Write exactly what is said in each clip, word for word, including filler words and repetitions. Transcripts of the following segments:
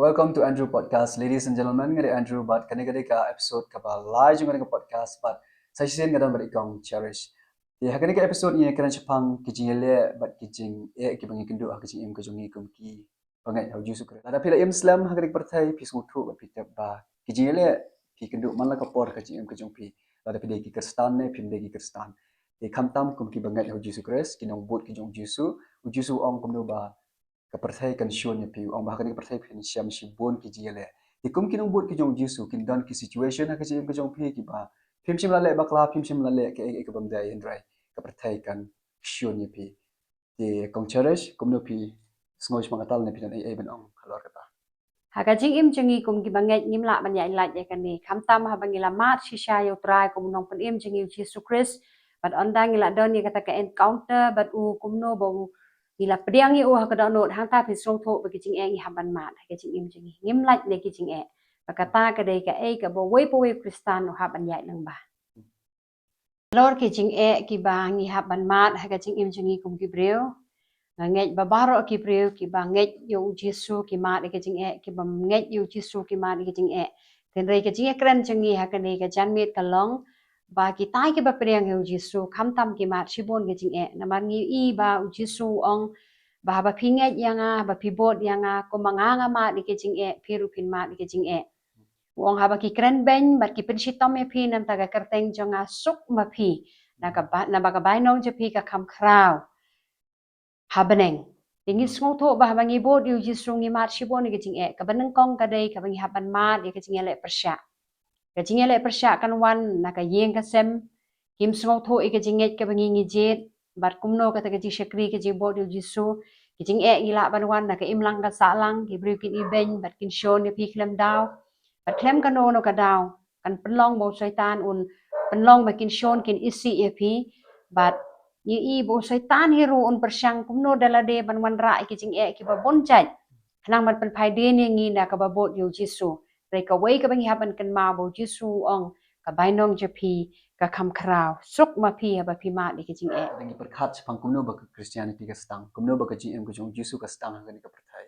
Welcome to Andrew Podcast, ladies and gentlemen. Nga dei Andrew bad kane ka dei ka episode kaba lai jong kane ka podcast bad sa shisien nga don bad i kong Cherish. Te ha kane ka episode ngi kren shaphang ki jingïaleh bad ki jingeh kiba ngi kynduh ha ka jingim ka jong ngi kum ki bangeit ha u Jisu Khrist. Lada phi la im slem ha kane ka pyrthei phi sngewthuh bad phi tip ba ki jingïaleh ki kynduh man la ka por ha ka jingim ka jong phi. Lada phi dei ki Khristan ne phim dei ki Khristan. Te khamtam kum ki bangeit ha u Jisu Khrist, ki nongbud ki jong u Jisu, u Jisu u ong kumno ba ka pyrthei kan shun ïa phi, u ong ba ha kane ka pyrthei phin shem shibun ki jingïaleh. Te kum ki nongbud ki jong u Jisu kin don ki situation ha ka jingim ka jong phi kiba phim shym la leh bakla, phim shym la leh kaei kaei kaba ym dei, hynrei ka pyrthei kan shun ïa phi. Te kong Cherish, kumno phi sngew shaphang kata lane phi don ei ei ban ong halor kata? Ha ka jingim jong ngi kum ki bangeit ngim lah ban ïaid lait ïa kane. Khamtam haba ngi la mad shisha ïa u Trai kum u nongpynim jong ngi u Jisu Khrist, bad ynda ngi la don ïa kata ka encounter bad u, kumno ba u, ngi la pdiang ïa u ha ka dohnud, hangta phin sngewthuh ba ki jingeh ngi hap ban mad ha ka jingim jong ngi. Ngim lait na ki jingeh. Ba kata ka dei kaei kaba uwei pa uwei u Khristan u hap ban ïaid lyngba. Halor ki jingeh kiba ngi hap ban mad ha ka jingim jong ngi kum ki briew. Nga ngeit ba baroh ki briew kiba ngeit ïa u Jisu ki mad ïa ka jingeh, kiba ym ngeit ïa u Jisu ki mad ïa ka jingeh. Hynrei ka jingïakren jong ngi ha kane ka janmiet ka long ba kitai kiba pdiang ïa u Jisu khamtam ki mad shibun ka jingeh. Namar ngi ïohi ba u Jisu u ong ba haba phi ngeit ïa nga, haba phi bud ïa nga, kumba nga nga mad ïa ka jingeh, phi ruh phin mad ïa ka jingeh. U ong haba ki kren beiñ bad ki pynshitom ïa phi na ka bynta ka kyrteng jong nga, suk ma phi. Na ka ba, naba ka bainong jong phi ka kham khraw ha bneng. Te ngi sngewthuh ba haba ngi bud ïa u Jisu ngi mad shibun ïa ka jingeh. Kaba nyngkong ka dei kaba ngi hap ban mad ïa ka jingïaleh pyrshah. Ka jingïaleh pyrshah kan wan na ka ïing ka sem, kim sngewthuh ïa ka jingngeit kaba ngi ngi jied, bad kumno kata ka jingshakri ka jingbud ïa u Jisu. Ki jingeh ngi lah ban wan na ka imlang ka sahlang, ki briew kin ibeiñ bad kin shun ïa phi khlem daw. Bad khlem kano kano ka daw kan pynlong ba u Soitan un pynlong ba kin shun kin isih ïa phi. Bad ngi ïohi ba u Soitan hi ruh un pyrshang kumno da lade ban wanrah ïa ki jingeh kiba bun jait, khnang ban pynphai dien ïa ngi na kaba bud ïa u Jisu. Hynrei kawei kaba ngi hap ban kynmaw ba u Jisu u ong ka bainong jong phi ka kham khraw, suk ma phi haba phi mad ïa ki jingeh. Ngi pyrkhat shaphang kumno ba ka Christianity ka sdang, kumno ba ka jingim ka jong u Jisu ka sdang ha kane ka pyrthei.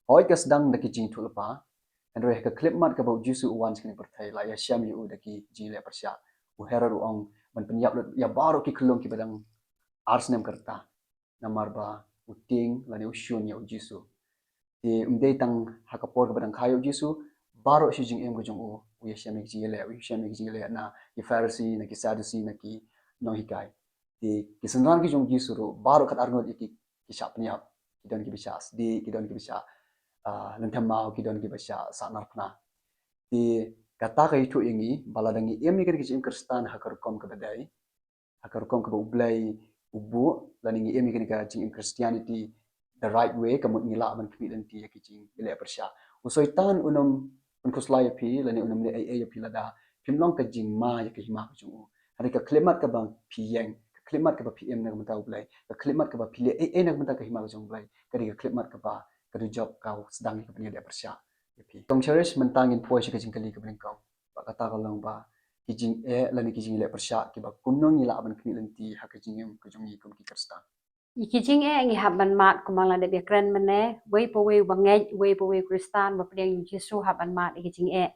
Hooid ka sdang da ki jingïathuhlypa, hynrei ha ka khyllipmat kaba u Jisu u wan sha kane ka pyrthei la ïashem ïa u da ki jingïaleh pyrshah. U Herod u ong ban pynïap lut ïa baroh ki khyllung kiba dang ar snem ka rta, namar ba u tieng lane u shun ïa u Jisu. Te ym dei tang ha ka por kaba dang kha ïa u Jisu, baroh shi jingim ka jong u, u ïashem ïa ki jingïaleh, u ïashem ïa ki jingïaleh na ki Pharisi, na ki Sadusi, na ki nonghikai. Te ki synran ki jong u Jisu ruh baroh kat arngut ïa ki, ki shah pynïap, ki don kiba shah sdieh, ki don kiba shah, ah, lynthem maw, ki don kiba shah sahnarphna. Te kata ka ïathuh ïa ngi ba lada ngi im ïa kane ka jingim Khristan ha ka rukom kaba dei, ha ka rukom kaba U Blei u buh, lane ngi im ïa kane ka jingim Christianity the right way, ka mut ngi lah ban khmih lynti ïa ki jingïaleh pyrshah. U Soitan un ym, un khuslai ïa phi lane un ym leh ei ei ïa phi lada phim long ka jingma ïa ka hima ka jong u. Hynrei ka khyllipmat kaba phi ïeng, ka khyllipmat kaba phi im na ka bynta U Blei, ka khyllipmat kaba phi leh ei ei na ka bynta ka hima ka jong U Blei, ka dei ka khyllipmat kaba ka dujok ka sdang ïa ka pynïaleh pyrshah ïa phi. Kong Cherish, mynta ngin poi sha ka jingkylli kaba nyngkong. Ba kata ka long ba ki jingeh lane ki jingïaleh pyrshah kiba kumno ngi lah ban khmih lynti ha ka jingim ka jong ngi kum ki Khristan. Ïa ki jingeh ngi hap ban mad kumba la dep ïakren mynne, uwei pa uwei uba ngeit, uwei pa uwei u Khristan ba pdiang ïa u Jisu hap ban mad ïa ki jingeh.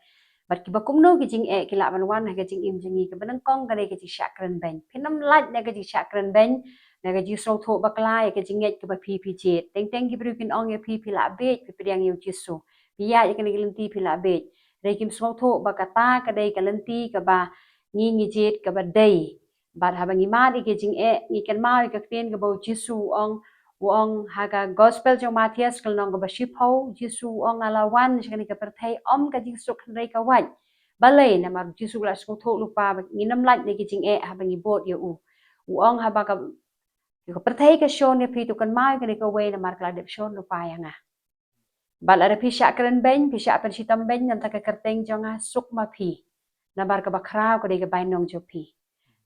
Bad kiba kumno ki jingeh ki lah ban wan ha ka jingim jong ngi, kaba nyngkong ka dei ka jingshah kren beiñ. Phin ym lait na ka jingshah kren beiñ, na ka jingsngewthuh bakla ïa ka jingngeit kaba phi phi jied. Teng teng ki briew kin ong ïa phi, phi lah bieit, phi pdiang ïa u Jisu, phi ïaid ïa kane ka lynti phi lah bieit. Hynrei kim sngewthuh ba kata ka dei ka lynti kaba ngi ngi jied kaba dei. Bad haba ngi mad ïa ki jingeh, ngi kynmaw ïa ka ktien kaba u Jisu u ong, u ong ha ka Gospel jong u Mathaios ka lynnong kaba shiphew, u Jisu u ong, nga la wan sha kane ka pyrthei ym ka jingsuk hynrei ka wait. Balei? Namar u Jisu u la sngewthuh lypa ba ngin ym lait na ki jingeh haba ngi bud ïa u. U ong haba ka, ka pyrthei ka shun ïa phi to kynmaw ïa kane kawei namar ka la dep shun lypa ïa nga. Bad lada phi shah kren beiñ, phi shah pynshitom beiñ na ka bynta ka kyrteng jong nga, suk ma phi. Namar kaba khraw ka dei ka bainong jong phi.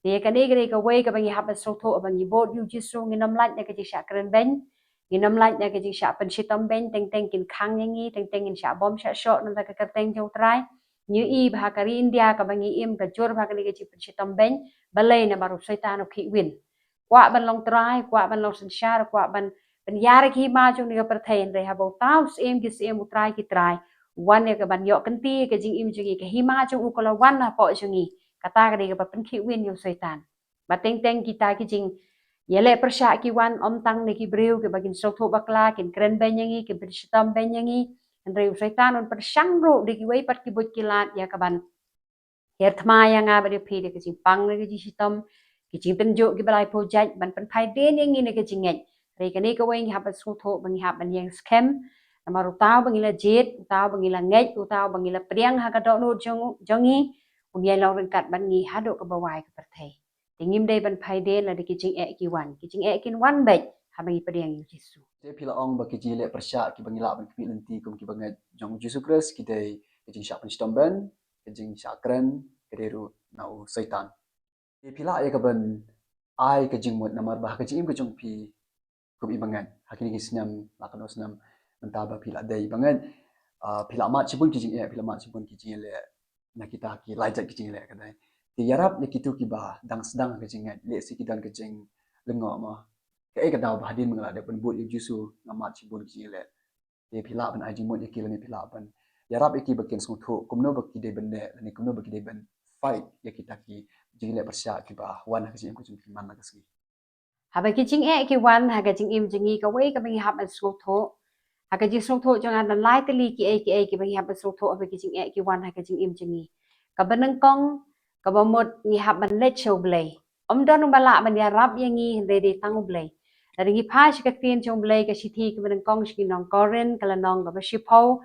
Te kane ka dei kawei kaba ngi hap ban sngewthuh, ba ngi bud ïa u Jisu ngin ym lait na ka jingshah kren beiñ, ngin ym lait na ka jingshah pynshitom beiñ, teng teng kin khang ïa ngi, teng teng ngin shah bom shah shoh na ka bynta ka kyrteng jong u Trai. Ngi ïohi ba ha ka ri India kaba ngi im ka jur bha kane ka jingpynshitom beiñ, balei? Namar u Soitan u khih win. Kwah ban long trai, kwah ban long synshar, kwah ban pynïar ïa ka hima jong kane ka pyrthei, hynrei haba u tau syiem ki syiem, u Trai ki trai, u wan ïa kaban ïoh kynti ïa ka jingim jong ngi, ka hima jong u ka la wan hapoh jong ngi. Kata ka dei kaba pynkhih win ïa u Soitan. Ba teng teng kita ki jingïaleh pyrshah ki wan ym tang na ki briew kiba kin sngewthuh bakla, kin kren beiñ ïa ngi, kin pynshitom beiñ ïa ngi, hynrei u Soitan un pyrshang ruh da kiwei pat ki buit ki lad ïa kaban her thma ïa nga bad ïa phi da ka jingpang, da ka jingshitom, ki jingtynjuh kiba laiphew jait, ban pynphai dien ïa ngi na ka jingngeit. Hynrei kane kawei ngi hap ban sngewthuh ba ngi hap ban ïeng skhem. Namar uta uba ngi la jied, uta uba ngi la ngeit, uta uba ngi la pdiang ha ka dohnud jong, jong ngi, un ïai long ryngkat bad ngi haduh kaba wai ka pyrthei. Te ngim dei ban phai dien lada ki jingeh ki wan. Ki jingeh kin wan beit haba ngi pdiang ïa u Jisu. Te phi la ong ba ki jingïaleh pyrshah kiba ngi lah ban khmih lynti kum kiba ngeit jong u Jisu Khrist ki dei ka jingshah pynshitom beiñ, ka jingshah kren, ka dei ruh na u Soitan. Te phi lah ïa kaban ai ka jingmut namar ba ha ka jingim ka jong phi kum iba ngeit ha kine ki snem, la katno snem mynta ba phi la dei iba ngeit, ah, phi la mad shibun ki jingeh, phi la mad shibun ki jingïaleh, na kita ki lai jait ki jingïaleh ka dei. Te ïarap ïa kito kiba dang sdang ha ka jingngeit, lehse ki don ka jinglyngngoh mo, kaei ka daw ba hadien ba nga la dep pynbud ïa u Jisu nga mad shibun ki jingïaleh. Te phi lah ban ai jingmut ïa ki lane phi lah ban ïarap ïa ki ba kin sngewthuh kumno ba ki dei ban leh lane kumno ba ki dei ban fight ïa kita ki jingïaleh pyrshah kiba wan ha ka jingim ka jong ki man la ka sngi. Haba ki jingeh ki wan ha ka jingim jong ngi, kawei kaba ngi hap ban sngewthuh, ha ka jingsngewthuh jong nga don lai tylli kiei kiei kiba ngi hap ban sngewthuh haba ki jingeh ki wan ha ka jingim jong ngi. Kaba nyngkong, kaba mut ngi hap ban leit sha U Blei. Ym don uba lah ban ïarap ïa ngi hynrei dei tang U Blei. Lada ngi phai sha ka ktien jong U Blei, ka shithi kaba nyngkong sha ki nong Korinth, ka lynnong kaba shiphew,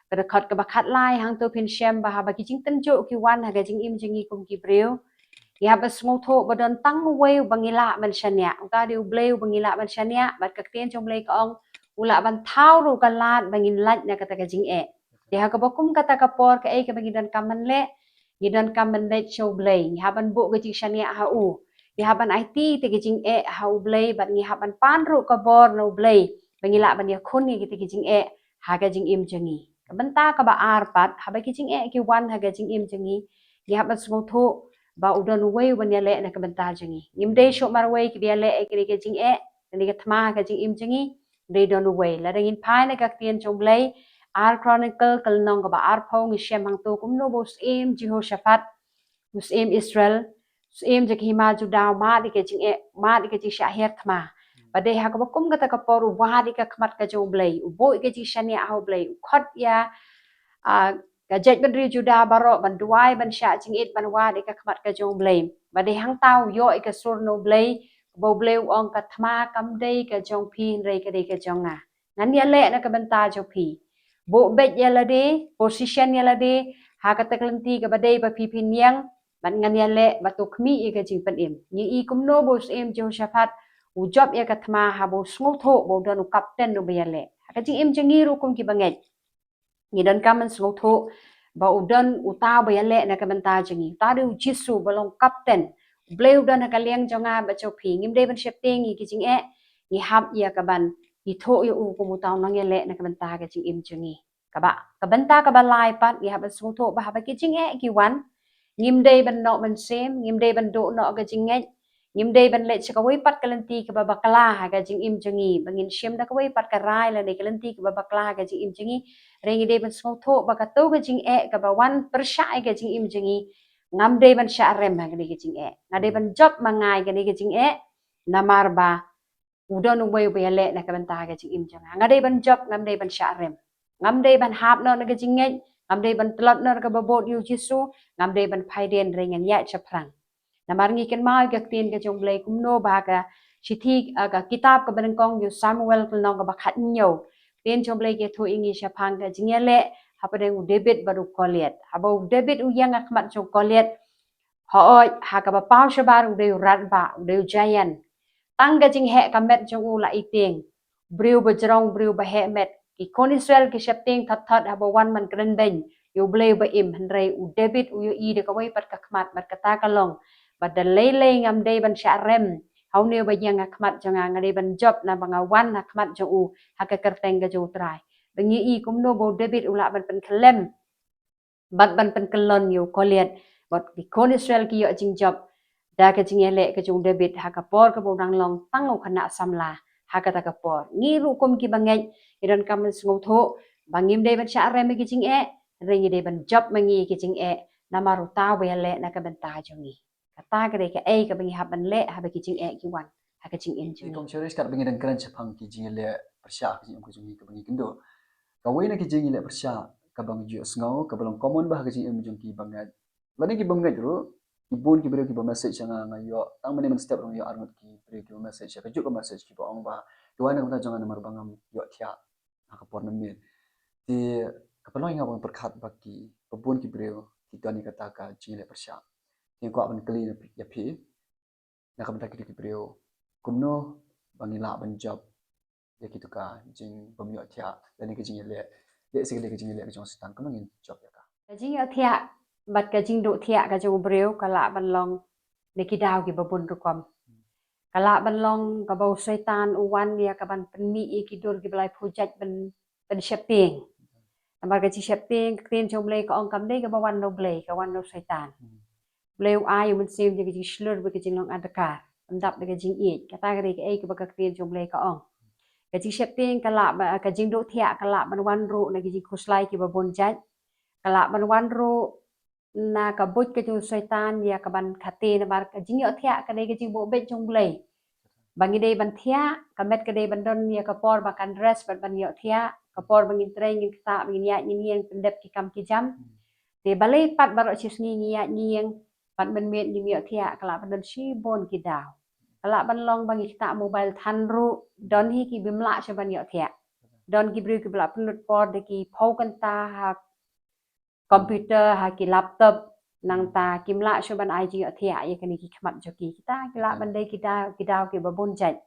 ka dkhot kaba khatlai, hangto phin shem ba haba ki jingtynjuh ki wan ha ka jingim jong ngi kum ki briew, ngi hap ban sngewthuh ba don tang uwei uba ngi lah ban shaniah. Uta dei U Blei uba ngi lah ban shaniah, bad ka ktien jong U Blei ka ong, u lah ban thaw ruh ka lad ba ngin lait na kata ka jingeh. Te ha kaba kum kata ka por, kaei kaba ngi donkam ban leh? Ngi donkam ban leit sha U Blei. Ngi hap ban buh ka jingshaniah ha u. Ngi hap ban aiti ïa ka jingeh ha U Blei, bad ngi hap ban pan ruh ka bor na U Blei ba ngi lah ban ïakhun ïa kita ki jingeh ha ka jingim jong ngi. Ka bynta kaba ar pat, haba ki jingeh ki wan ha ka jingim jong ngi, ngi hap ban sngewthuh ba u don uwei uban ïaleh na ka bynta jong ngi. Ngim dei shuh marwei kiba ïaleh ïa kane ka jingeh, kane ka thma ha ka jingim jong ngi, dei don uwei. Lada ngin phai na ka ktien jong U Blei, Ar Chronicle, ka lynnong kaba arphew, ngi shem hangto kumno ba u syiem Jehoshaphat, u syiem Israel, u syiem jong ka hima Judah, u mad ïa ka jingeh, u mad ïa ka jingshah her thma. Bad dei ha kaba kum kata ka por u wad ïa ka khmat ka jong U Blei, u buh ïa ka jingshaniah ha U Blei, u khot ïa, ah, ka jaitbynriew Judah baroh ban duwai, ban shah jingit, ban wad ïa ka khmat ka jong U Blei. Bad dei hangta u ïoh ïa ka sur na U Blei, ba U Blei u ong, ka thma kam dei ka jong phi hynrei ka dei ka jong nga. Ngan ïaleh na ka bynta jong phi. Buh beit ïa lade, position ïa lade ha kata ka lynti kaba dei ba phi phin ïeng, bad ngan ïaleh ba to khmih ïa ka jingpynim. Ngi i kumno ba u syiem Jehoshaphat u jop ïa ka thma haba u sngewthuh ba u don u kapten uba ïaleh. Ha ka jingim jong ngi ruh kum kiba ngeit, ngi donkam ban sngewthuh ba u don uta uba ïaleh na ka bynta jong ngi. Uta dei u Jisu ba long kapten. U Blei u don ha ka liang jong nga bad jong phi. Ngim dei ban sheptieng ïa ki jingeh, ngi hap ïa kaban ithuh ïa u kum uta u nongïaleh na ka bynta ka jingim jong ngi. Kaba, ka bynta kaba lai pat, ngi hap ban sngewthuh ba haba ki jingeh ki wan, ngim dei ban noh mynsiem, ngim dei ban duh noh ka jingngeit, ngim dei ban leit sha kawei pat ka lynti kaba bakla ha ka jingim jong ngi, ba ngin shim da kawei pat ka rai lane ka lynti kaba bakla ha ka jingim jong ngi. Hynrei ngi dei ban sngewthuh ba kato ka jingeh kaba wan pyrshah ïa ka jingim jong ngi, ngam dei ban shah rem ha kane ka jingeh. Nga dei ban jop ma nga ïa kane ka jingeh, namar ba u don uwei uba ïaleh na ka bynta ka jingim jong nga. Nga dei ban jop, ngam dei ban shah rem. Ngam dei ban hap noh na ka jingngeit, ngam dei ban tlot noh na kaba bud ïa u Jisu, ngam dei ban phai dien, hynrei ngan ïaid shaphrang. Namar ngi kynmaw ïa ka ktien ka jong U Blei kumno ba ha ka shithi, ah, ka kitab kaba nyngkong ïa u Samuel, ka lynnong kaba khathynñiew, ktien jong U Blei ka ïathuh ïa ngi shaphang ka jingïaleh hapdeng u David bad u Goliath. Haba u David u ïeng ha khmat jong u Goliath, hooid, ha kaba paw shabar u dei u radbah, u dei u giant. Tang ka jingheh ka met jong u la i tieng. Briew ba jrong, briew ba heh met. Ki khun Israel ki sheptieng thot thot haba wan ban kren beiñ ïa U Blei uba im, hynrei u David u ïohi da kawei pat ka khmat, bad kata ka long ba da lei lei ngam dei ban shah rem ha une uba ïeng ha khmat jong nga, nga dei ban jop naba nga wan ha khmat jong u ha ka kyrteng ka jong u Trai. Ba ngi i kumno ba u David u lah ban pynkhyllem bad ban pynkyllon ïa u Goliath. Bad ki khun Israel ki ïoh jingjop da ka jingïaleh ka jong u David ha ka por kaba u dang long tang u khynnah samla. ha kata ka por. Ngi ruh kum ki bangeit, ngi donkam ban sngewthuh ba ngim dei ban shah rem ïa ki jingeh, hynrei ngi dei ban jop ma ngi ïa ki jingeh, namar uta uba ïaleh na ka bynta jong ngi. Kata ka dei kaei kaba ngi hap ban leh haba ki jingeh ki wan ha ka jingim jong ngi. Kong Cherish, katba ngi dang kren shaphang ki jingïaleh pyrshah ha ka jingim ka jong ngi kaba ngi kynduh, kawei na ki jingïaleh pyrshah kaba ngi ju sngew kaba long common bha ha ka jingim jong ki bangeit, lane ki bym ngeit ruh, ki bun ki briew kiba message ïa nga, nga ïoh tang mynne mynstep ruh nga ïoh arngut ki briew kiba message ïa kajuh ka message, kiba ong ba, duwai na ka bynta jong nga namar ba ngam ïoh thiah ha ka por mynmiet. Te ka pynlong ïa nga ban pyrkhat ba kiba bun ki briew ki don ïa kata ka jingïaleh pyrshah. Te nga kwah ban kylli ïa phi, na ka bynta kito ki briew, kumno ba ngi lah ban jop ïa kito ka jingbym ïoh thiah lane ka jingïaleh, lehse ka dei ka jingïaleh ka jong u Soitan, kumno ngin jop ïa ka? Ka jingïoh thiah bad ka jingduh thiah ka jong u briew ka lah ban long na ki daw kiba bun rukom. Ka lah ban long kaba u Soitan u wan ïa ka ban pynmih ïa ki dur kiba laiphew jait ban, ban sheptieng. Namar ka jingsheptieng, ka ktien jong u Blei ka ong kam dei kaba wan na u Blei, ka wan na u Soitan. Blei u ai u Mynsiem ïa ka jingshlur bad ka jinglong adkar, ym dap da ka jingïeit. Kata ka dei kaei kaba ka ktien jong u Blei ka ong. Ka jingsheptieng ka lah ba, ka jingduh thiah ka lah ban wan ruh na ki jingkhuslai kiba bun jait. Ka lah ban wan ruh na ka buit ka jong u Soitan ïa ka ban khate, namar ka jingïoh thiah ka dei ka jingbuh beit jong u Blei. Ba ngi dei ban thiah, ka met ka dei ban don ïa ka por ba kan rest bad ban ïoh thiah, ka por ba ngin trei ngin ktah, ba ngin ïaid ngin ïeng pyndep ki kam ki jam. Te balei pat baroh shi sngi ngi ïaid ngi ïeng, bad mynmiet ngim ïoh thiah, ka lah ban don shibun ki daw. Ka lah ban long ba ngi ktah mobile than ruh, don hi ki bym lah shuh ban ïoh thiah. Don ki briew kiba la pynlut por da ki phew kynta ha computer, ha ki laptop, nangta kim lah shuh ban ai jingïoh thiah ïa kine ki khmat jong ki. Kita ki lah ban dei ki daw, ki daw kiba bun jait.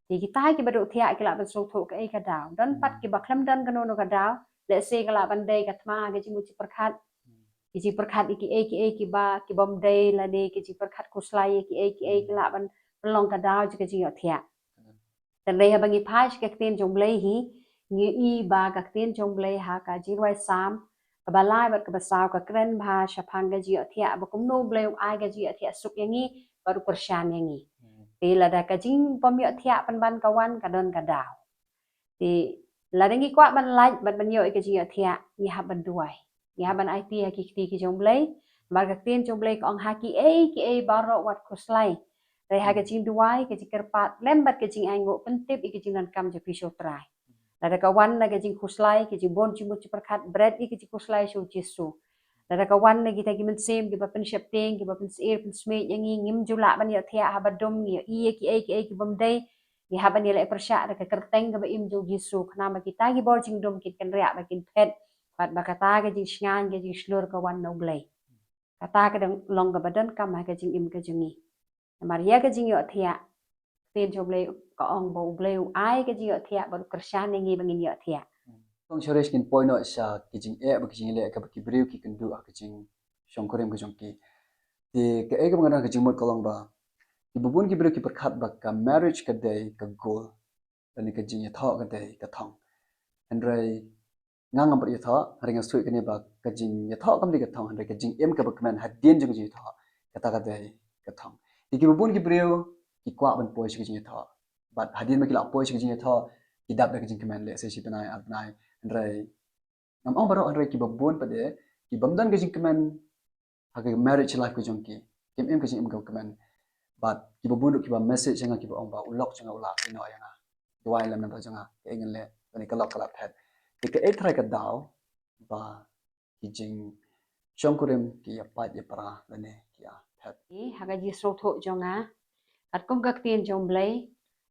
Te kita kiba duh thiah ki lah ban sngewthuh kaei ka daw. Don pat kiba khlem don kano kano ka daw, lehse ka lah ban dei ka thma ha ka jingmut jingpyrkhat. Ki jingpyrkhat ïa kiei kiei kiba, ki bym dei lane ki jingpyrkhat khuslai ïa kiei kiei ki lah ban pynlong ka daw jong ka jingïoh thiah. Te hynrei haba ngi phai sha ka ktien jong u Blei hi, ngi ïohi ba ka ktien jong u Blei ha ka Jingrwai Salm kaba lai bad kaba saw ka kren bha shaphang ka jingïoh thiah, ba kumno u Blei u ai ka jingïoh thiah suk ïa ngi bad u kyrshan ïa ngi. Te lada ka jingbym ïoh thiah pynban ka wan, ka don ka daw. Te lada ngi kwah ban lait bad ban ïoh ïa ka jingïoh thiah, ngi hap ban duwai. Ngi hap ban aiti ha ki kti ki jong u Blei. Namar ka ktien jong u Blei ka ong ha kiei kiei baroh wat khuslai. Hynrei ha ka jingduwai, ka jingkyrpad lem bad ka jingainguh pyntip ïa ka jingdonkam jong phi sha u Trai. Lada ka wan na ka jingkhuslai, ka jingbun jingmut jingpyrkhat, bret ïa ka jingkhuslai sha u Jisu. Lada ka wan na kita ki mynsiem kiba pynsheptieng, kiba pynsyier pynsmiej ïa ngi, ngim ju lah ban ïoh thiah haba dum, ngi ïohi ïa kiei kiei ki bym dei, ngi hap ban ïaleh pyrshah da ka kyrteng kaba im jong u Jisu, khnang ba kita ki bor jingdum kin kynriah ba kin phet, bad ba kata ka jingshngaiñ ka jingshlur ka wan na u Blei. Kata ka dang long kaba donkam ha ka jingim ka jong ngi. Namar ïa ka jingïoh thiah, ktien jong u Blei ka ong ba u Blei u ai ka jingïoh thiah bad u kyrshan ïa ngi ba ngin ïoh thiah. Kong Cherish, ngin poi noh sha ki jingeh bad ki jingïaleh kaba ki briew ki kynduh ha ka jingshongkurim ka jong ki. Te kaei kaba nga don ka jingmut ka long ba kiba bun ki briew ki pyrkhat ba ka marriage ka dei ka goal, lane ka jingïathoh ka dei ka thong. Hynrei nga ngam pat ïathoh, hynrei nga sngewthuh kane ba ka jingïathoh kam dei ka thong, hynrei ka jingim kaba kmen hadien jong ka jingïathoh, kata ka dei ka thong. Te kiba bun ki briew ki kwah ban poi sha ka jingïathoh. Bad hadien ba ki la poi sha ka jingïathoh, ki dap da ka jingkmen, lehse shi bnai ar bnai. Hynrei ngam ong baroh, hynrei kiba bun pat de ki bym don ka jingkmen ha ka marriage life ka jong ki. Kim im ka jingim kaba kmen. Bad kiba bun ruh kiba message ïa nga kiba ong ba u lok jong nga u la ïehnoh ïa nga. Duwai lem namar jong nga, kaei ngan leh, lane ka lok ka la phet. Te kaei trai ka daw ba ki jingshongkurim ki ïa pait ïa pra lane ki ïa phet? Ha ka jingsngewthuh jong nga, katkum ka ktien jong u Blei,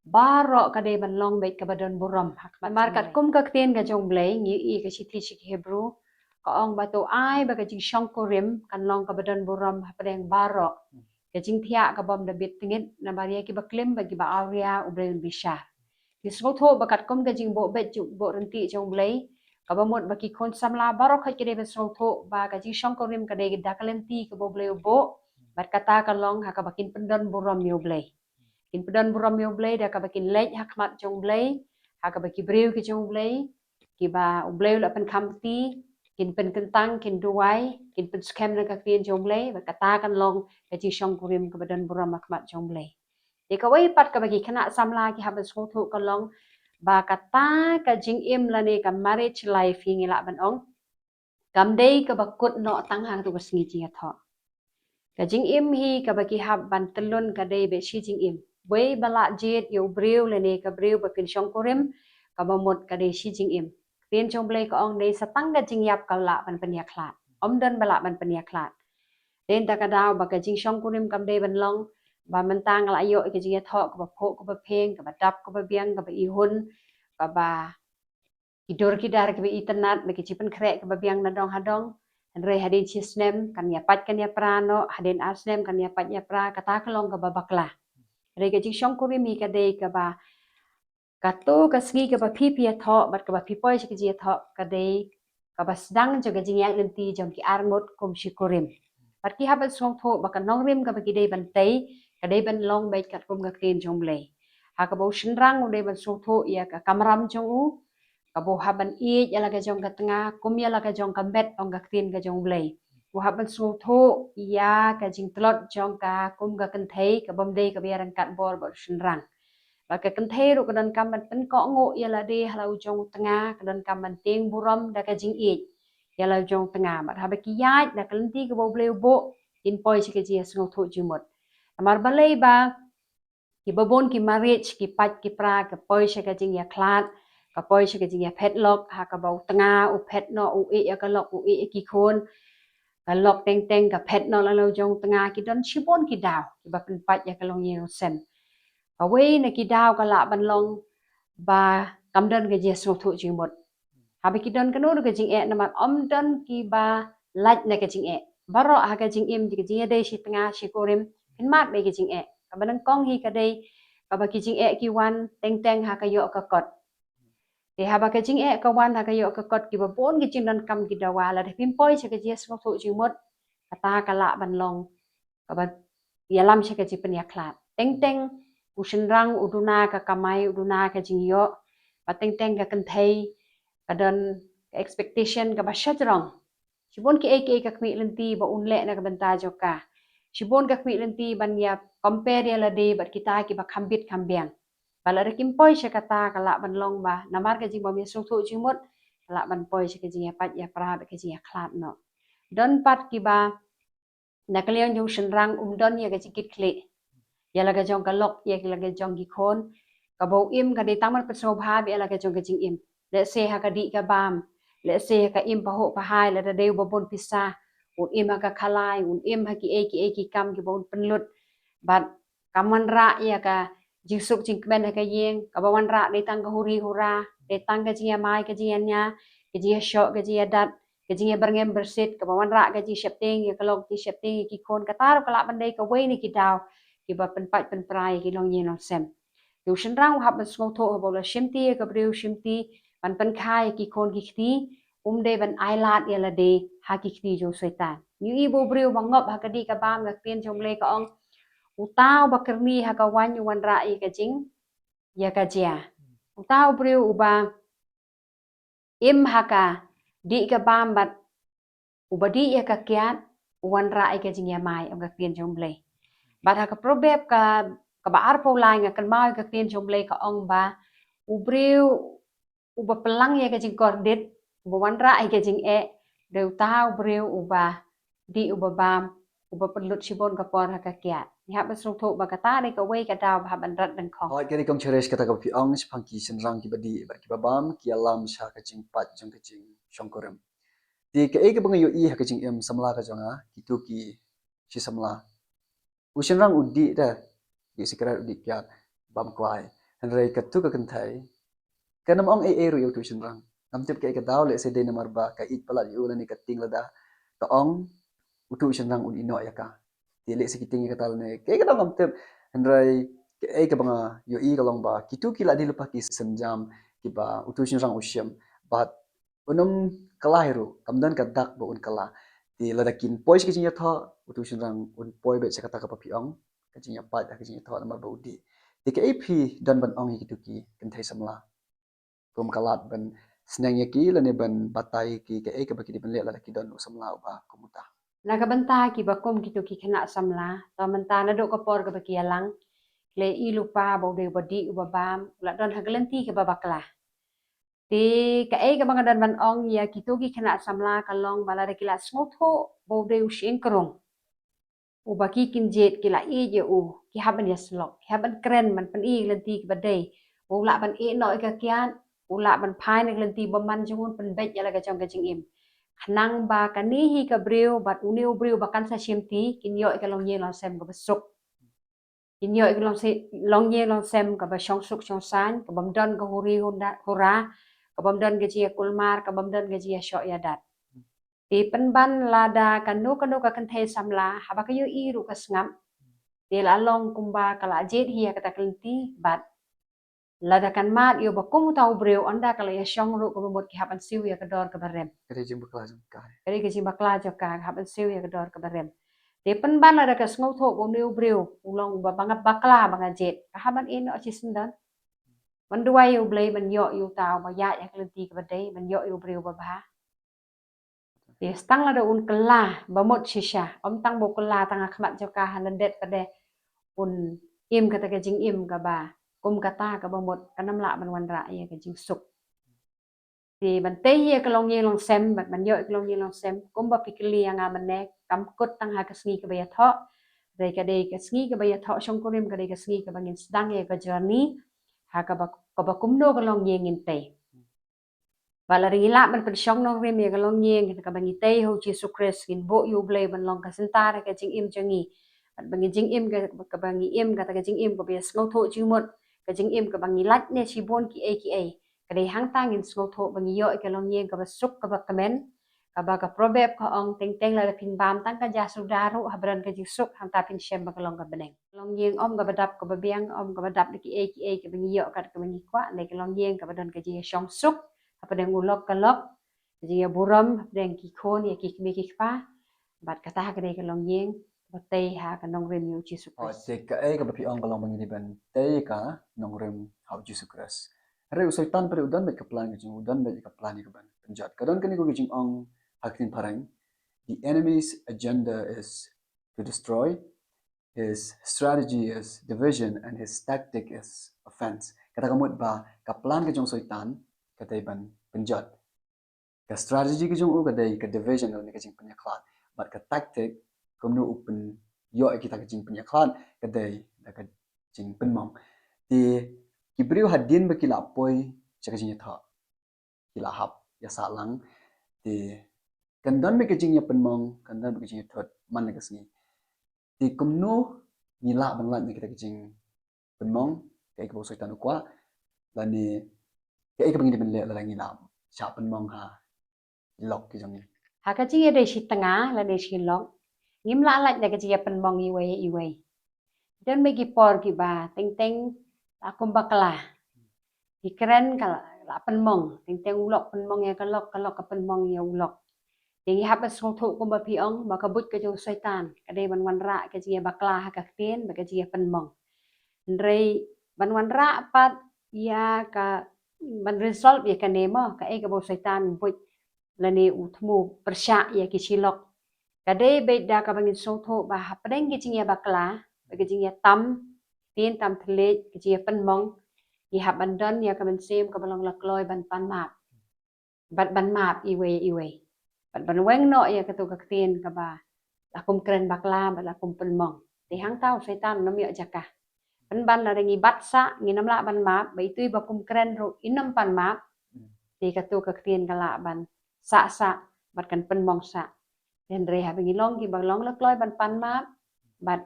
baroh ka dei ban long beit kaba don burom ha khmat jong u Blei. Namar katkum ka ktien ka jong u Blei, ngi ïohi ka shithi sha ki Hebru, ka ong ba to ai ba ka jingshongkurim kan long kaba don burom hapdeng baroh. Ka jingthiah ka bym da bit tngit, namar ïa kiba klim bad kiba awria u Blei un bishar. Ngi sngewthuh ba katkum ka jingbuh beit jong, buh ryntih jong u Blei, kaba mut ba ki khun samla baroh khoit ki dei ban sngewthuh ba ka jingshongkurim ka dei da ka lynti kaba u Blei u buh, bad kata ka long ha kaba kin pyndon burom ïa u Blei. Kin pyndon burom ïa u Blei da kaba kin leit ha khmat jong u Blei, ha kaba ki briew ki jong u Blei, kiba u Blei u la pynkham kti, kin pynkyntang, kin duwai, kin pynskhem na ka ktien jong u Blei, bad kata kan long ka jingshongkurim kaba don burom ha khmat jong u Blei. Te kawei pat kaba ki khynnah samla ki hap ban sngewthuh ka long ba kata ka jingim lane ka marriage life hi ngi lah ban ong kam dei kaba kut noh tang ha katu ka sngi jingïathoh. Ka jingim hi kaba ki hap ban tylli ka dei beit shi jingim. Wei ba lah jied ïa u briew lane ka briew ba pynshongkurim kaba mut ka dei shi jingim. Ktien jong U Blei ka ong dei sa tang ka jingïap ka lah ban pynïakhlad. Ym don ba lah ban pynïakhlad. Dei na kata ka daw ba ka jingshongkurim kam dei ban long ba mynta nga la ïoh ïa ka jingïathoh kaba phuh kaba phieng, kaba dap kaba biang, kaba ihun, kaba ki dur ki dar kiba itynnad, ba ki jingpynkhreh kaba biang na dong ha dong. Hynrei hadien shi snem kan ïapait kan ïapra noh, hadien ar snem kan ïapait ïapra, kata ka long kaba bakla. Hynrei ka jingshongkurim hi ka dei kaba kato ka sngi kaba phi phi ïathoh bad kaba phi poi sha ka jingïathoh ka dei kaba sdang jong ka jingïaid lynti jong ki arngut kum shi kurim. Bad ki hap ban sngewthuh ba ka nongrim kaba ki dei ban tei ka dei ban long beit katkum ka ktien jong U Blei. Ha kaba u shynrang u dei ban sngewthuh ïa ka kamram jong u, kaba u hap ban ïeit ïa la ka jong ka tnga kum ïa la ka jong ka met, ong ka ktien ka jong U Blei. U hap ban sngewthuh ïa ka jingtlot jong ka kum ka kynthei kaba ym dei kaba ïaryngkat bor bad u shynrang. Bad ka kynthei ruh ka donkam ban pynkohnguh ïa lade ha la u jong u tnga, ka donkam ban tieng burom da ka jingïeit ïa la u jong u tnga. Bad haba ki ïaid da ka lynti kaba U Blei u buh, kin poi sha ka jingïasngewthuh jingmut. Namar balei ba kiba bun ki marriage ki pait ki pra, ka poi sha ka jingïakhlad, ka poi sha ka jingïaphet lok, ha kaba u tnga u phet noh, u ïeh ïa ka lok, u ïeh ïa ki khun. Ka lok teng teng ka phet noh la la u jong u tnga. Ki don shibun ki daw kiba pynpait ïa ka longïing longsem. Kawei na ki daw ka lah ban long ba kam don ka jingïasngewthuh jingmut. Haba ki don kano ruh ka jingeh, namar ym don kiba lait na ka jingeh. Baroh ha ka jingim, ka jingïadei shi tnga shi kurim, phin mad beit ka jingeh. Kaba nyngkong hi ka dei kaba ki jingeh ki wan teng teng ha ka ïoh ka kot. Te haba ka jingeh ka wan ha ka ïoh ka kot, kiba bun ki jingdonkam ki dawa. Lada phim poi sha ka jingïasngewthuh jingmut, kata ka lah ban long kaba ïalam sha ka jingpynïakhlad. Teng teng u shynrang u duna ka kamai, u duna ka jingïoh, bad teng teng ka kynthei ka don ka expectation kaba shajrong. Shibun kiei kiei ka khmih lynti ba un leh na ka bynta jong ka. Shibun ka khmih lynti ban ïa compare ïa lade bad kita kiba kham bit kham biang. Bad lada kim poi sha kata, ka lah ban long ba namar ka jingbym ïasngewthuh jingmut, ka lah ban poi sha ka jingïapait ïapra bad ka jingïakhlad noh. Don pat kiba na ka liang jong u shynrang um don ïa ka jingkitkhlieh ïa la ka jong ka lok, ïa la ka jong ki khun. Kaba u im ka dei tang ban pynsngewbha beit ïa la ka jong ka jingim. Lehse ha ka dih ka bam, lehse ha ka im pahuh pahai, lada dei uba bun pisa, un im ha ka khalai, un im ha kiei kiei ki kam kiba un pynlut. Bad kam wanrah ïa ka jingsuk jingkmen ha ka ïing. Kaba wanrah dei tang ka huri hura, dei tang ka jingïamai ka jingïania, ka jingïashoh ka jingïadat, ka jingïabyrngem byrsit. Kaba wanrah ka jingsheptieng ïa ka lok, jingsheptieng ïa ki khun. Kata ruh ka lah ban dei kawei na ki daw kiba pynpait pynpra ïa ki longïing longsem. Te u shynrang u hap ban sngewthuh haba u la shimti ïa ka briew shimti ban pynkha ïa ki khun ki kti, um dei ban ailad ïa lade ha ki kti jong u Soitan. Ngi ïohi ba u briew ba ngop ha ka dih ka bam, ka ktien jong U Blei ka ong, uta uba kyrni ha ka waiñ u wanrah ïa ka jing, ïa ka jia. Uta u briew uba im ha ka dih ka bam bad uba dih ïa ka kiad u wanrah ïa ka jingïamai, ong ka ktien jong U Blei. Bad ha ka Proverb ka, kaba arphew lai, nga kynmaw ïa ka ktien jong U Blei ka ong ba u briew uba pynlang ïa ka jingkordit, uba wanrah ïa ka jingeh, dei uta u briew uba dih uba bam, uba pynlut shibun ka por ha ka kiad. Ngi hap ban sngewthuh ba kata dei kawei ka daw ba hap ban rat dyngkhong. Hooid, ka dei kum Cheresh kata kaba phi ong, shaphang ki shynrang kiba dih bad kiba bam ki ïalam sha ka jingpait jong ka jingshongkurim. Te kaei kaba nga ïohi ha ka jingim samla ka jong nga, kito ki shi samla. U shynrang u dih da, dih sikret, u dih kiad, bam kwai. Hynrei katu ka kynthei kan ym ong ei ei ruh ïa utu u shynrang. Ngam tip kaei ka daw, lehse dei namar ba ka ïeit palat ïa u lane ka tieng lada ka ong, utu u shynrang un ïeh noh ïa ka. Te lehse ki tieng ïa kata lane kaei ka daw ngam tip. Hynrei kaei kaba nga ïohi ka long ba kito ki la dei lypa ki sienjam kiba utu u shynrang u shim. Bad un ym kylla hi ruh, kam don ka dak ba un kylla. Te lada kin poi sha ka jingïathoh, utu u shynrang un poi beit sha kata kaba phi ong, ka jingïapait ha ka jingïathoh namar ba u dih. Te kaei phi don ban ong ïa kito ki kynthei samla kum ka lad ban sneng ïa ki lane ban batai ïa ki kaei kaba ki dei ban leh lada ki don u samla uba kum uta? Na ka bynta kiba kum kito ki khynnah samla, to mynta naduh ka por kaba ki ïalang, Khlei i lypa ba u dei uba dih uba bam, u la don ha ka lynti kaba bakla. Te kaei kaba nga don ban ong ïa kito ki khynnah samla ka long ba lada ki la sngewthuh ba u dei u shyieng krung uba ki kin jied, ki la ïeit ïa u, ki hap ban ïasyllok, ki hap ban kren, ban pyni ïa ka lynti kaba dei. U lah ban ïeh noh ïa ka kiad, u lah ban phai na ka lynti bymman jong u, pynbeit ïa la ka jong ka jingim. Khnang ba kane hi ka briew bad une u briew ba kan sa shimti kin ïoh ïa ka longïing longsem kaba suk. Kin ïoh ïa ka longsi-, longïing longsem kaba shong suk shong saiñ, kabym don ka huri hunda-, hura, kabym don ka jingïakulmar, kabym don ka jingïashoh ïadat. Te pynban lada kano kano ka kynthei samla, haba ka ïohi ruh ka sngap. Te la long kumba ka la jied hi ha kata ka lynti, bad lada kan mad ïa uba kum uta u briew, ynda ka la ïashong ruh, kaba mut ki hap ban siew ïa ka dor kaba rem. Ka dei jingbakla jong ka. Ka dei ka jingbakla jong ka, ka hap ban siew ïa ka dor kaba rem. Te pynban lada ka sngewthuh ba une u briew u long uba bangap bakla ba nga jied, ka hap ban ïeh noh shisyndon. Ban duwai ïa U Blei ban ïoh ïa uta uba ïaid ha ka lynti kaba dei, ban ïoh ïa u briew uba bha. Te tang lada un kylla ba mut shisha, ym tang ba u kylla tang ha khmat jong ka, ha lyndet pat de un im kata ka jingim kaba kum kata, kaba mut kan ym lah ban wanrah ïa ka jingsuk. Te ban tei ïa ka longïing longsem bad ban ïoh ïa ka longïing longsem, kumba phi kylli ïa nga mynne, kam kut tang ha ka sngi kaba ïathoh. Hynrei ka dei ka sngi kaba ïathoh shongkurim, ka dei ka sngi kaba ngin sdang ïa ka journey ha kaba, kaba kumno ka longïing ngin tei. Bad lada ngi lah ban pynshong nongrim ïa ka longïing kaba ngi tei ha U Jisu Khrist, ngin buh ïa U Blei ban long ka center ka jingim jong ngi. Bad ba ngi jingim ka, kaba ngi im kata ka jingim kaba ïasngewthuh jingmut, ka jingim kaba ngi lait ne shibun kiei kiei. Ka dei hangta ngin sngewthuh ba ngi ïoh ïa ka longïing kaba suk kaba kmen. Kaba ka Proverb ka ong, teng teng lada phin bam tang ka ja suda ruh, haba don ka jingsuk hangta phin shem ba ka long ka bneng. Longïing ym kaba dap kaba biang, ym kaba dap da kiei kiei kaba ngi ïoh kat kaba ngi kwah, hynrei ka longïing kaba don ka jingïashong suk hapdeng u lok ka lok, ka jingïaburom hapdeng ki khun ïa ki kmie ki kpa, bad kata ka dei ka longïing ba tei ha ka nongrim ïa U Jisu Khrist. Te kaei kaba phi ong ka long ba ngi dei ban tei ka nongrim ha U Jisu Khrist. Hynrei u Soitan pat u don bad ka plan ka jong u, u don bad ka plan ïa ka ban pynjot. Ka don kane ka jingong ha ka ktien phareng, the enemy's agenda is to destroy, his strategy is division, and his tactic is offense. Kata ka mut ba ka plan ka jong u Soitan ka dei ban pynjot. Ka strategy ka jong u ka dei ka division, lane ka jingpynïakhlad. Bad ka tactic, kumno u pynïoh ïa kita ka jingpynïakhlad, ka dei da ka jingpynmong. Te ki briew hadien ba ki la poi sha ka jingïathoh, ki la hap ïasah lang. Te kan don beit ka jingïapynmong, kan don beit ka jingïathut man la ka sngi. Te kumno ngi lah ban lait na kita ka jingpynmong, kaei kaba u Soitan u kwah, lane kaei kaba ngi dei ban leh lada ngi la shah pynmong ha ki lok ki jong ngi? Ha ka jingïadei shi tnga lane shi lok, ngim lah lait na ka jingïapynmong iwei ïa iwei. Don beit ki por kiba teng teng la kum bakla. Ki kren ka la, la pynmong. Teng teng u lok pynmong ïa ka lok, ka lok ka pynmong ïa u lok. Te ngi hap ban sngewthuh kumba phi ong ba ka buit ka jong u Soitan ka dei ban wanrah ka jingïabakla ha ka ktien bad ka jingïapynmong. Hynrei ban wanrah pat ïa ka, ban resolve ïa kane mo, kaei kaba u Soitan u buit lane u thmu pyrshah ïa ki shi lok, ka dei beit da kaba ngin sngewthuh ba hapdeng ki jingïabakla, ba ki jingïatam ktien tam thylliej, ki jingïapynmong, ngi hap ban don ïa ka mynsiem kaba long la kloi ban pan map. Bad ban map iwei ïa iwei. Bad ban weng noh ïa kato ka ktien kaba la kum kren bakla bad la kum pynmong. Te hangta u Soitan un ym ïoh jaka. Pynban lada ngi bat sah, ngin ym lah ban map, ba itu iba kum kren ruh in ym pan map. Hmm. Te kato ka ktien ka lah ban sah sah bad kan pynmong sah. Hynrei haba ngi long kiba long la kloi ban pan map, bad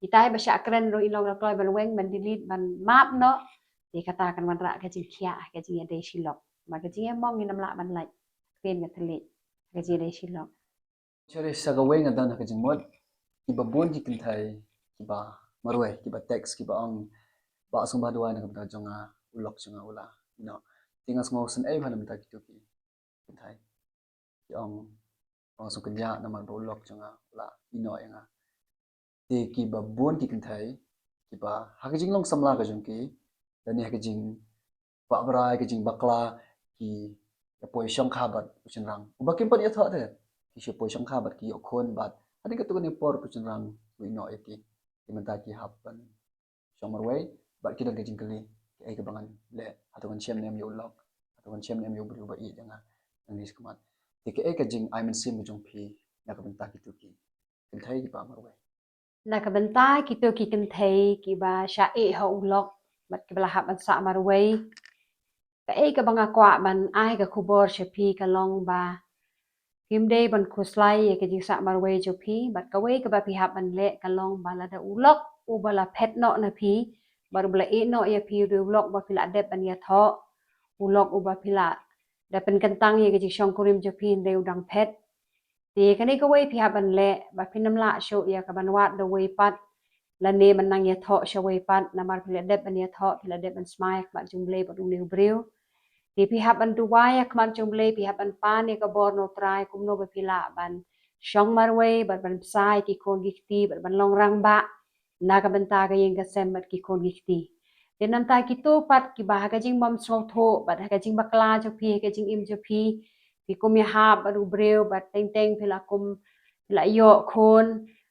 kitai ba shah kren ruh in long la kloi ban weng, ban delete, ban map noh, te kata kan wanrah ka jingkhiah, ka jingïadei shi lok. Bad ka jingïamong ngin ym lah ban lait. Ktien ka thylliej, ka jingïadei shi lok. Sha ri sha kawei nga don ha ka jingmut, kiba bun ki kynthei, kiba marwei, kiba text, kiba ong, Bah Sngewbha duwai na ka bynta jong nga, u lok jong nga u la ïeh noh. Te nga sngew sngewsynei bha na ka bynta kito ki kynthei. Ki ong, ong sngewkyndiah namar ba u lok jong nga u la ïeh noh ïa nga. Te kiba bun ki kynthei, kiba ha ka jinglong samla ka jong ki, lane ha ka jing ba brai, ka jingbakla, ki ïa poi shongkha bad u shynrang. Uba kim pat ïathoh te, ki shu poi shongkha bad ki ïoh khun bad hadien katto katne por u shynrang u ïeh noh ïa ki. Te mynta ki hap ban shong marwei, bad ki don ka jingkylli, kaei kaba ngan leh, hato ngan shem ne em ïa u lok, hato ngan shem ne em ïa u briew ba ïeit ïa nga, nangne shakhmat. Te kaei ka jingai mynsiem ka jong phi na ka bynta kito ki kynthei kiba marwei? Na ka bynta kito ki kynthei kiba shah ïeh ha u lok bad kiba la hap ban sah marwei, kaei kaba nga kwah ban ai ka khubor sha phi ka long ba phim dei ban khuslai ïa ka jingsah marwei jong phi, bad kawei kaba phi hap ban leh ka long ba lada u lok uba la phet noh na phi bad uba la ïeh noh ïa phi u dei u lok ba phi la dep ban ïathoh, u lok uba phi la da pynkyntang ïa ka jingshongkurim jong phi hynrei u dang phet. Te kane kawei phi hap ban leh, ba phin ym lah shuh ïa ka ban wad da uwei pat, lane ban nang ïathoh sha uwei pat, namar phi la dep ban ïathoh, phi la dep ban smai ha khmat jong U Blei bad une u briew. Te phi hap ban duwai ha khmat jong U Blei, phi hap ban pan ïa ka bor na U Trai kumno ba phi lah ban shong marwei bad ban bsa ïa ki khun ki kti bad ban long rangbah na ka bynta ka ïing ka sem bad ki khun ki kti. Te nangta kito pat kiba ha ka jingbym sngewthuh bad ha ka jingbakla jong phi ha ka jingim jong phi, phi kum ïahap bad u briew bad teng teng phi la kum, phi la ïoh khun,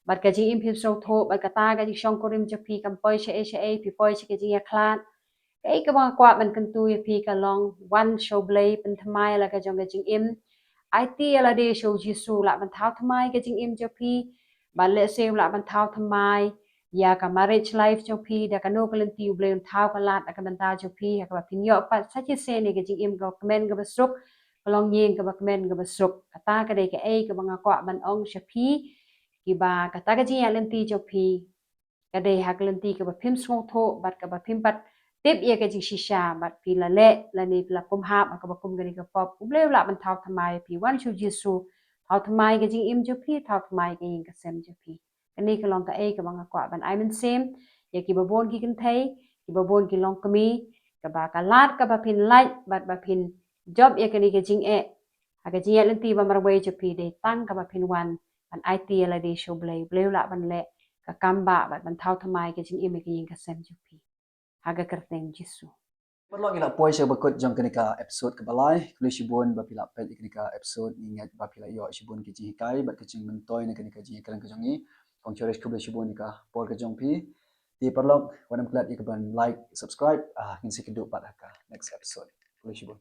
bad ka jingim phim sngewthuh bad kata ka jingshongkurim jong phi kam poi shaei shaei, phi poi sha ka jingïakhlad. Kaei kaba nga kwah ban kyntu ïa phi ka long, wan sha U Blei, pynthymmai la ka jong ka jingim. Aiti ïa lade sha U Jisu, lah ban thaw thymmai ka jingim jong phi. Bad lehse u lah ban thaw thymmai ïa ka marriage life jong phi, da kano ka lynti U Blei un thaw ka lad da ka bynta jong phi, ha kaba phin ïoh pat sa shisien ïa ka jingim kaba kmen kaba suk, ka longïing kaba kmen kaba suk. Kata ka dei kaei kaba nga kwah ban ong sha phi, kiba kata ka jingïaid lynti jong phi ka dei ha ka lynti kaba phim sngewthuh bad kaba phim pat tip ïa ka jingshisha, bad phi la leh lane phi la kum hap ha kaba kum kane ka pop, U Blei u lah ban thaw thymmai ïa phi. Wan sha U Jisu, thaw thymmai ka jingim jong phi, thaw thymmai ka ïing ka sem jong phi. Kane ka long kaei kaba nga kwah ban ai mynsiem ïa kiba bun ki kynthei, kiba bun ki longkmie, kaba ka lad kaba phin lait bad ba phin jop ïa kane ka jingeh ha ka jingïaid lynti ba marwei jong phi dei tang kaba phin wan ban aiti ïa lade sha U Blei, U Blei u lah ban leh ka kam ba bad ban thaw thymmai ka jingim ïa ka ïing ka sem jong phi. Ha ka kyrteng Jisu. Paralok, ngi la poi sha kaba kut jong kane ka episode kaba lai. Khublei shibun ba phi la peit ïa kane ka episode, ngi ngeit ba phi la ïoh shibun ki jinghikai bad ki jingmyntoi na kane ka jingïakren ka jong ngi. Kong Cherish, khublei shibun ïa ka por ka jong phi. Te paralok, wat nym klet ïa ka ban like, subscribe, ah, ngin sa ïakynduh pat ha ka next episode. Khublei shibun.